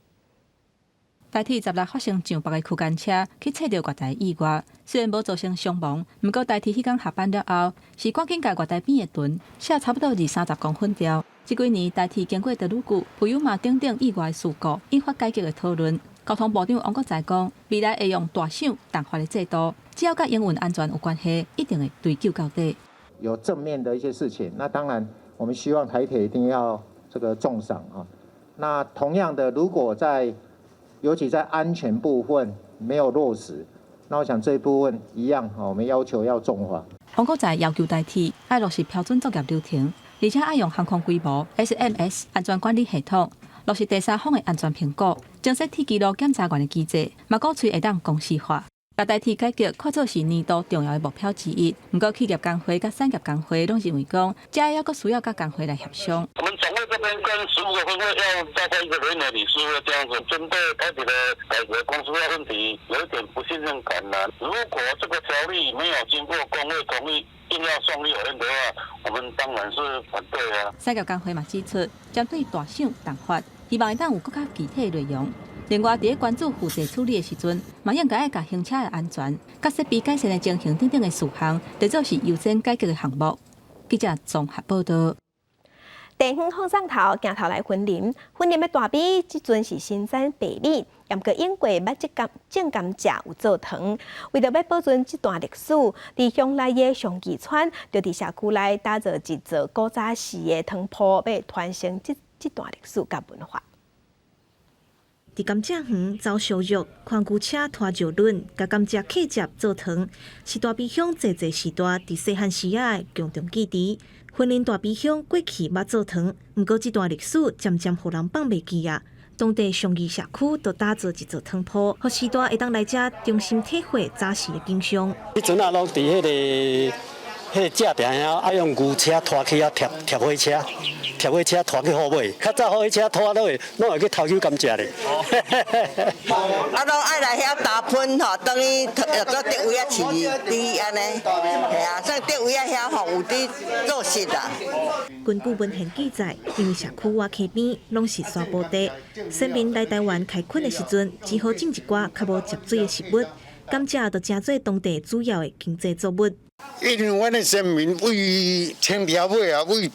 台鐵16發生上百个區間車去切著月台意外，雖然無造成傷亡，毋過台鐵彼工下班了後，是趕緊共月台邊的墩卸差不多二三十公分掉。這幾年台鐵經過多愈久，普悠瑪等等意外事故，引發改革的討論。交通部長王國材講，未來會用大賞重罰的制度，只要佮營運安全有關係，一定會追究到底。有正面的一些事情，那當然我們希望台鐵一定要這個重賞啊。那同樣的，如果在尤其在安全部分沒有落實，那我想這一部分一樣，我們要求要重罰。王國材要求台鐵愛落實標準作業流程，而且愛用航空規模 SMS 安全管理系統，落實第三方的安全評估，增設鐵支路檢查員的機制，嘛鼓吹會當公司化。共台鐵改革看做是年度重要的目標之一。毋過企業工會佮產業工會攏認為講，這猶閣需要佮工會來協商。我們總會這邊跟15個分會要召開一個聯合理事會，這樣子針對台鐵的改革公司化問題，有一點不信任感啦。如果這個條例沒有經過工會同意，硬要送立法院的話，我們當然是反對啊。產業工會嘛指出，針對大賞重罰，希望會當有閣較具體的內容。另外，佇咧關注負責處理的時陣，嘛應該愛共行車的安全、佮設備改善的情形等等的事項，列做是優先解決的項目。記者綜合報道。地方放送頭鏡頭來雲林，雲林的大埤這陣是生產白米，毋過永過捌這甘種甘蔗有做糖。為著欲保存這段歷史，佇鄉內的松義村，就佇社區內打造一座古早時的糖鋪，欲傳承這這段歷史佮文化。佇甘蔗園走燒肉，看牛車拖石輪，共甘蔗契接做糖，是大埤鄉濟濟時代佇細漢時仔的共同記憶。雲林大埤鄉過去捌做糖，毋過這段歷史漸漸予人放袂記啊。當地松義社區就打造一座糖鋪，予序大會當來遮重新體會早時的景象。彼陣啊，攏佇彼個蔗田遐，愛用牛車拖去遐疊疊火車，疊火車拖去虎尾。較早火車拖落去，攏會去偷搝甘蔗咧。啊，攏愛來遐打噴吼，等於做竹圍仔飼豬按呢，係啊，所以竹圍仔遐吼有佇做穡啦。根據文獻記載，因為社區外溪邊攏是沙坡地，先民來台灣開墾的時陣，只好種一寡較無接水的食物，甘蔗就成做當地主要的經濟作物。因為阮的先民為清朝尾啊，為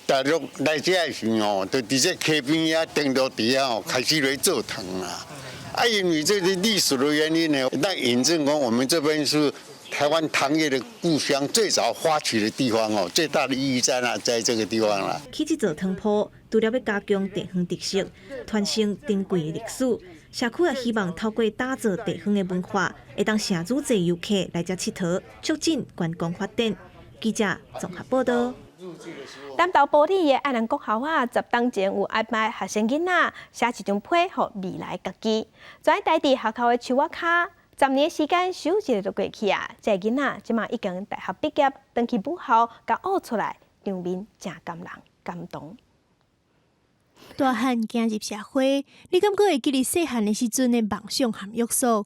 大陸來遮的時候，就佇這溪邊遐釘落佇遐吼，開始來做糖啦。啊，因為這個歷史的原因呢，那印證講我們這邊是台灣糖業的故鄉，最早發起的地方哦，最大的意義在那，在這個地方啦。起這座糖鋪，除了欲加強地方特色，傳承珍貴的歷史，社區也希望透過打造地方的文化，會當吸愈濟遊客來遮𨑨迌，促進觀光發展。記者綜合報道。南投埔里的愛蘭國校啊，10冬前有安排學生囡仔寫一張批予未來家己。跩台佇學校的樹仔跤，10年時間倏一下就過去啊！這个囡仔這馬已經大學畢業，轉去母校，共挖出來，場面誠感人感動。大漢行入社會，你敢閣會記得細漢的時陣的夢想和約束？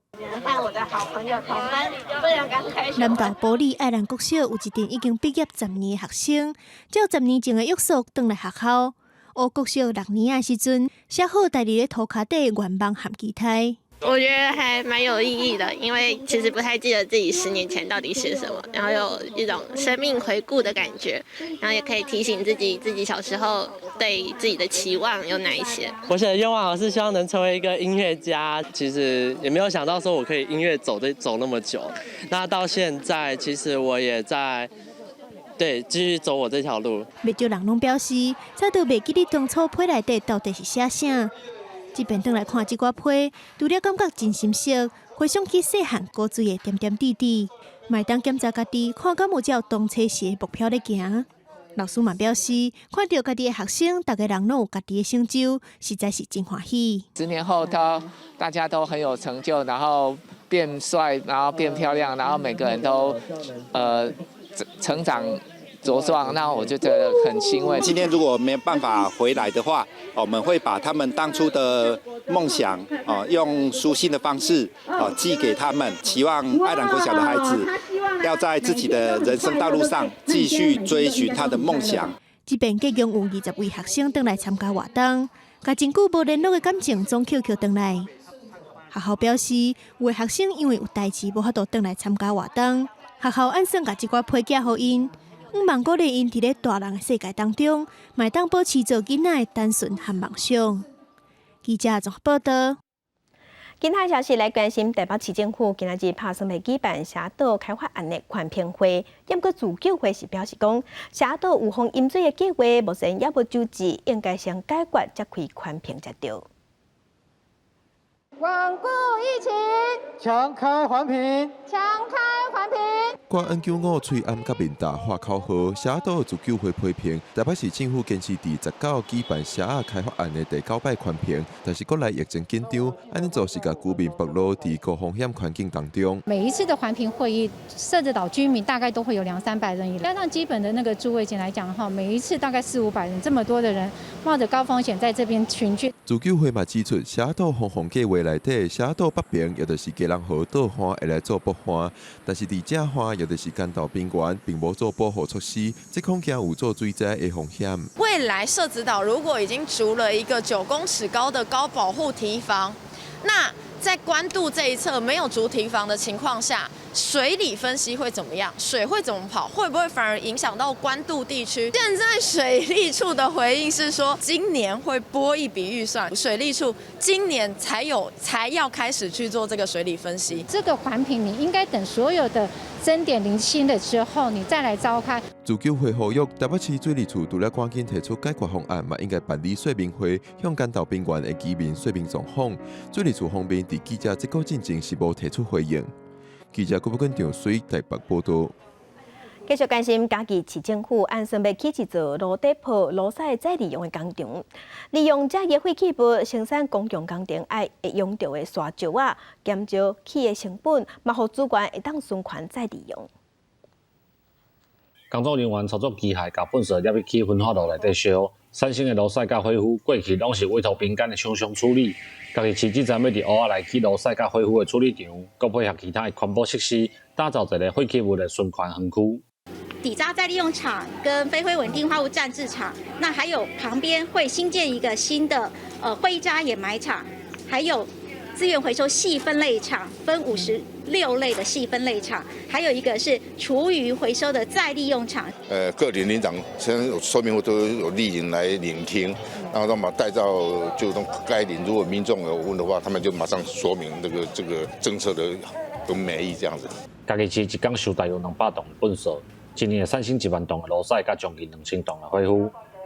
南投埔里愛蘭國小有一陣已經畢業十年的學生，照十年前的約束轉來學校。學國小六年的時陣，寫好刣佇咧塗跤底願望和期待。我覺得還蠻有意義的，因為其實不太記得自己10年前到底寫什麼，然後有一種生命回顧的感覺，然後也可以提醒自己，自己小時候對自己的期望有哪一些。我寫的願望是希望能成為一個音樂家，其實也沒有想到說我可以音樂走的走那麼久。那到現在，其實我也在對繼續走我這條路。不少人攏表示，早都袂記得當初批內底到底是寫啥。這擺轉來看這寡批，除了感覺真心熟，回想起細漢古錐的點點滴滴，嘛會當檢查家己，看敢有照當初時的目標咧行。老師嘛表示，看著家己的學生，逐个人攏有家己的成就，實在是真歡喜。 10年後，他大家都很有成就，然後變帥，然後變漂亮，然後每個人都成長茁壯，那我就覺得很欣慰。今天如果沒辦法回來的話，我們會把他們當初的夢想哦，用書信的方式哦寄給他們，期望愛蘭國小的孩子要在自己的人生道路上繼續追尋他的夢想。這擺共有20位學生轉來參加活動，共真久無聯絡的感情總抾抾轉來。學校表示，有的學生因為有代誌無法度轉來參加活動，學校按算共這寡批寄予𪜶。向望鼓勵𪜶佇咧大人的世界當中，嘛會當保持做囡仔的單純和夢想。記者綜合報道。其他消息來關心，台北市政府今仔日拍算欲舉辦社島開發案的環評會，毋過自救會是表示講，社島有防淹水的計劃，目前猶無周至，應該先解決才開環評才對。穩固疫情，強開環評，強開環評。掛 N95喙罨佮面罩喊口號，社島自救會批評台北市政府堅持佇19舉辦社仔開發案的第九擺環評，但是國內疫情緊張，按呢做是共居民暴露佇高風險環境當中。每一次的環評會議，社子島居民大概都會有兩三百人以上，加上基本的那個諸位金來講哈，每一次大概四五百人，這麼多的人冒着高風險在這邊群聚。自救會嘛指出，社島防洪計劃內底，社島北邊也就是基隆河倒岸會來做駁岸，但是佇正岸也就是關渡平原，並無做保護措施，這恐驚有做水災的風險。未來社子島如果已經築了一個9公尺高的高保護堤防，那在關渡這一側沒有築堤防的情況下，水理分析會怎麼樣？水會怎麼跑？會不會反而影響到關渡地區？現在水利處的回應是說，今年會撥一筆預算，水利處今年才有才要開始去做這個水理分析。這個環評你應該等所有的爭點釐清了之後，你再來召開。自救會呼籲台北市水利處除了趕緊提出解決方案，嘛應該辦理說明會，向關渡平原的居民說明狀況。水利處方面佇記者這個進前是無提出回應。記者郭寶根長水台北報道。繼續關心嘉義市政府按算欲起一座爐底鋪爐屎再利用的工廠，利用這个廢棄物生產公共工程愛會用著的沙石仔，減少起的成本，嘛予資源會當循環再利用。工作人員操作機械，共糞埽入去焚化爐內底燒，產生的爐屎佮火灰，過去攏是委託民間的廠商處理。嘉義市這陣欲佇湖仔來起爐屎佮火灰的處理場，閣配合其他的環保設施，打造一个廢棄物的循環園區。底渣再利用廠跟飛灰穩定化物暫置廠，那還有旁邊會新建一個新的灰渣掩埋場，還有資源回收細分類廠，分56類的細分類廠，還有一個是廚餘回收的再利用廠。各里里長現在有說明會都有蒞臨來聆聽，然後他們帶到就從該里，如果民眾有問的話，他們就馬上說明這個政策的的美意這樣子。嘉義市一工收大約200噸糞埽，一年會產生1萬噸的爐屎，佮將近2000噸的火灰。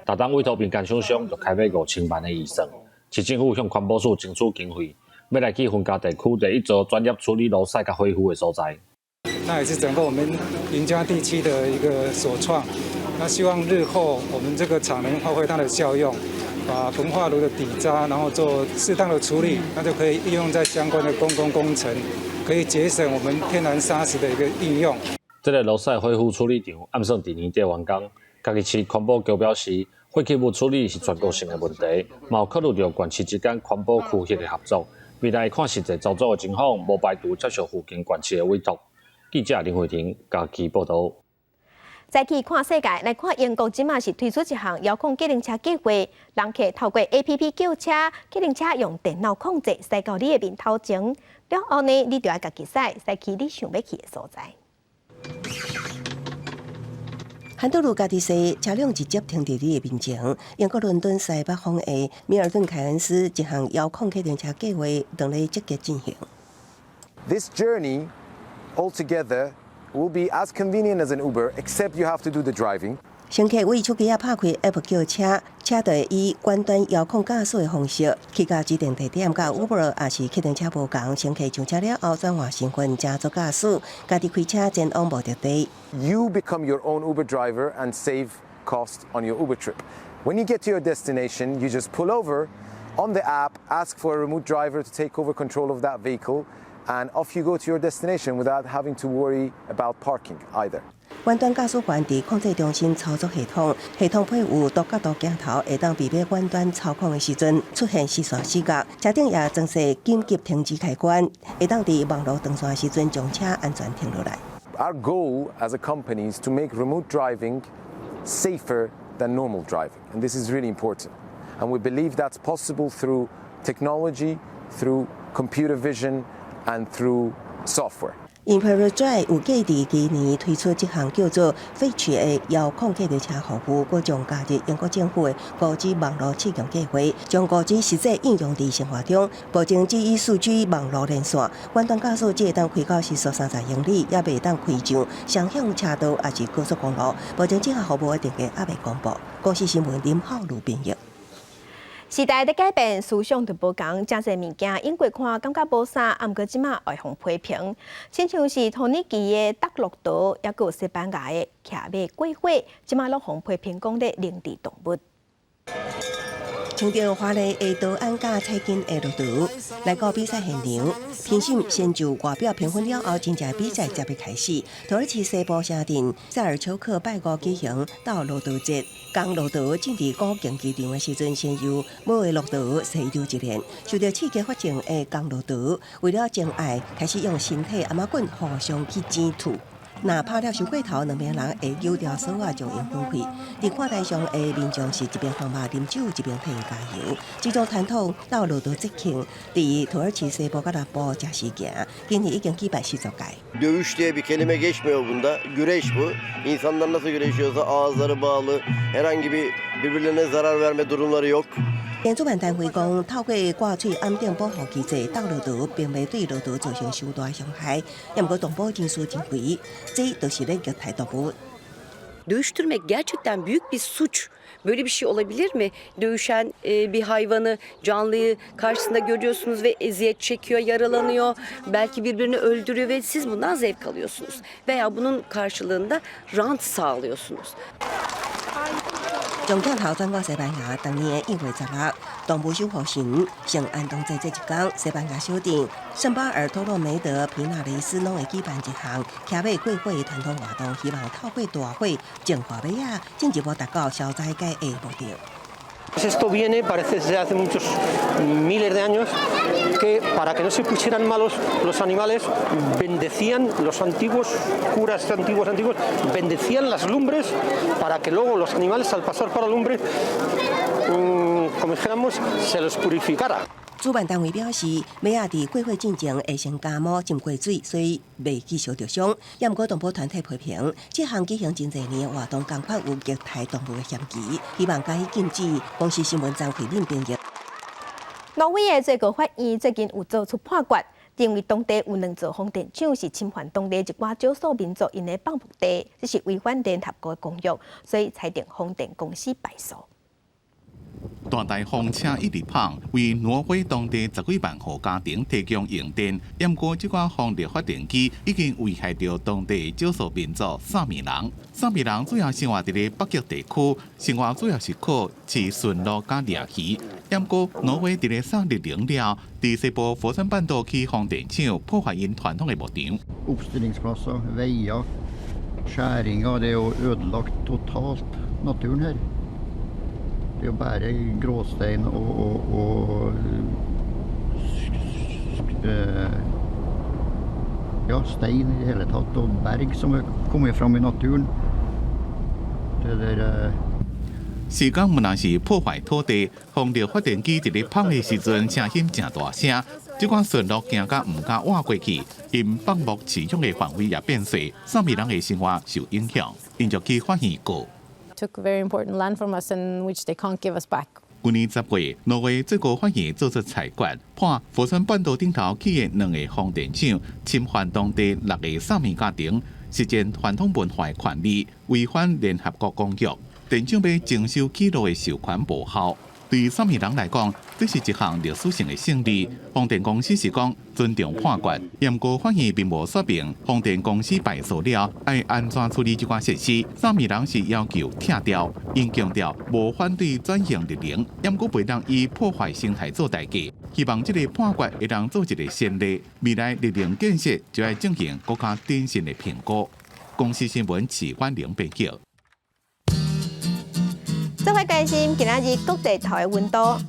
逐冬委託民間廠商就開欲5000萬的預算，市政府向環保署爭取經費，欲來起雲嘉地區第一座專業處理爐屎佮火灰的所在。那也是整個我們雲嘉地區的一個首創。那希望日後我們這個廠能發揮它的效用，把焚化爐的底渣，然後做適當的處理，那就可以應用在相關的公共工程，可以節省我們天然砂石的一個應用。這个爐屎火灰處理場按算佇年底完工。嘉義市環保局表示，廢棄物處理是全國性的問題，嘛有考慮著縣市之間環保區域的合作。未來看實際操作的情況，無排除接受附近縣市的委託。記者林慧婷嘉義報道。再去看世界，來看英國這馬是推出一項遙控計程車計劃，人客透過 APP 叫車，計程車用電腦控制，駛到你的面頭前，了後呢，你就愛家己駛，駛去你想欲去的所在。漢德魯家己駛，車輛直接停佇你的面前。英國倫敦西北方的米爾頓凱恩斯一項遙控計程車計劃正咧積極進行。 This journey altogether will be as convenient as an Uber, except you have to do the driving. 乘客為手機仔拍開 App 叫車，車就會以遠端遙控駕駛的方式去到指定地點，佮 Uber 抑是計程車無仝。乘客上車了後轉換身份，成做駕駛，家己開車前往目的地。 You become your own Uber driver and save cost on your Uber trip. When you get to your destination, you just pull over on the app, ask for a remote driver to take over control of that vehicle, and off you go to your destination without having to worry about parking either. 遠端駕駛員佇控制中心操作系統，系統配有多角度鏡頭，會當避免遠端操控的時陣出現視線死角。車頂也裝設緊急停止開關，會當佇網路斷線時陣將車安全停落來。 Our goal as a company is to make remote driving safer than normal driving, and this is really important. And we believe that's possible through technology, through computer vision, and through software. Imperial Drive 預計佇今年推出這項叫做 Fetch 的遙控計程車服務，閣將加入英國政府的5G 網路試驗計劃，將5G 實際應用佇生活中。目前只以4G 網路連線，遠端駕駛只會當開到時速30英里，猶袂當開上雙向車道抑是高速公路。目前這項服務的定價猶未公布。公視新聞林浩如編譯。時代的改變，思想就無仝，誠濟物件用過看，感覺無啥，啊，毋過這馬會予批評，親像是土耳其的鬥駱駝，抑閣有西班牙的騎馬過火，這馬攏予批評講咧凌遲動物。穿著華麗的圖案佮彩金的駱駝來到比賽現場，評審先就外表評分了後，真正比賽才欲開始。土耳其西部城鎮塞爾丘克拜五舉行鬥駱駝節，公駱駝進入古競技場的時陣，先由母的駱駝先溜一遍。受著刺激發情的公駱駝，為了爭愛，開始用身體頷仔棍互相去剪吐。若拍了傷過頭，兩邊人會扭掉索仔，將𪜶分開。佇看台上的民眾是一邊放馬啉酒，一邊替𪜶加油。這種傳統鬥駱駝節慶，佇土耳其西部佮南部誠時行，今年已經舉辦40屆。 Dövüş diye bir kelime geçmiyor bunda. Güreş bu. İnsanlar nasıl güreşiyorsa ağızları bağlı, herhangi bir birbirlerine zarar verme durumları yok. 主辦單位講，透過掛喙罨頂保護機制，鬥駱駝並袂對駱駝造成傷大傷害。毋過動保人士認為，這就是咧虐待動物。 Dövüştürmek gerçekten büyük bir suç. Böyle bir şey olabilir mi? Dövüşen bir hayvanı, canlıyı karşısında görüyorsunuz ve eziyet çekiyor, yaralanıyor. Belki birbirini öldürüyor ve siz bundan zevk alıyorsunuz. Veya bunun karşılığında rant sağlıyorsunuz. 將鏡頭轉到西班牙，當年的1月16，動物守護神聖安東節這一天，西班牙小鎮聖巴爾托洛梅德皮納雷斯攏會舉辦一項騎馬過火的傳統活動，希望透過大火淨化馬仔，進一步達到消災解厄的目的。 Esto viene, parece desde hace muchos miles de años, que para que no se pusieran malos los animales, bendecían, los antiguos curas antiguos antiguos, bendecían las lumbres para que luego los animales al pasar por la lumbre, como dijéramos, se los purificara. 主辦單位表示，馬仔佇過火進前會先加毛浸過水，所以袂去燒著傷。也毋過動保團體批評，這項舉行真濟年的活動，仝款有虐待動物的嫌疑，希望加以禁止。公視新聞張惠敏編譯。挪威的最高法院最近有做出判決，認為當地有兩座風電廠是侵犯當地一寡少數民族𪜶的放牧地，這是違反聯合國的公約，所以裁定風電公司敗訴。大台風車一直跑，為挪威當地十幾萬戶家庭提供用電。毋過，這寡風力發電機已經危害著當地少數民族薩米人。薩米人主要生活佇咧北極地區，生活主要是靠飼馴鹿佮獵魚。毋過，挪威佇咧三日零了，佇西部火山半島起風電廠，破壞𪜶傳統的牧場。 Oppstillingsplasser, veier, skjæringer. Det er jo ødelagt totalt naturen her. Det er jo bare gråstein og ja, stein i det hele tatt, og berg som er kommet fram i naturen. Eller 時間毋但是破壞土地，風力發電機佇咧蜂的時陣，聲音誠大聲，這款順路驚甲毋敢倚過去，𪜶放牧飼養的範圍也變細，薩米人的生活受影響，𪜶就去法院告。 Took very important land from us and which they can't give us back. 去年10月，挪威最高法院做出裁決，判火山半島頂頭起的兩个風電廠侵犯當地六个薩米家庭實踐傳統文化的權利，違反聯合國公約。電廠欲徵收起路的授權無效。對薩米人來講，這是一項歷史性的勝利。風電公司是講尊重判決，毋過法院並無說明風電公司敗訴了愛按怎處理這款設施。薩米人是要求拆掉，𪜶強調無反對轉型綠能，毋過袂當以破壞生態做代價。希望這个判決會當做一个先例，未來綠能建設就愛進行閣較謹慎的評估。公視新聞齊婉玲編輯。做伙關心今仔日各地頭的溫度，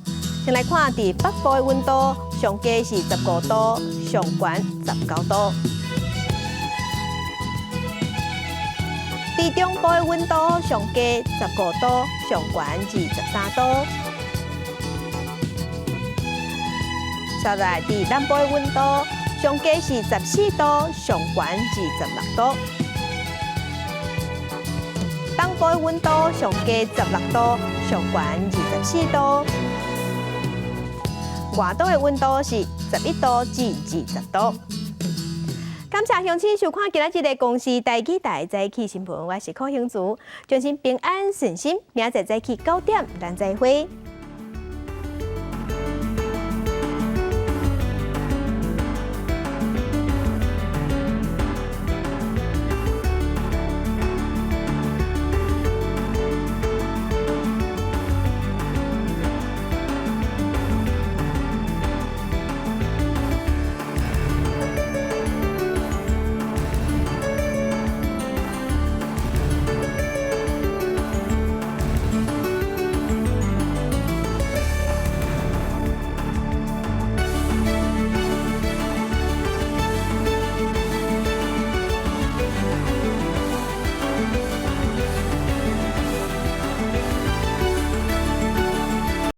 先來看佇北部的溫度，上低是15度，上懸19度。佇中部的溫度上低15度，上懸23度。再來佇南部的溫度上低是14度，上懸26度。東部的溫度上低16度，上懸24度。外島的溫度是11度至20度。感謝鄉親收看今仔日的公視台語台早起新聞，我是柯興竹，祝您平安順心，明仔載早起9點，咱再會。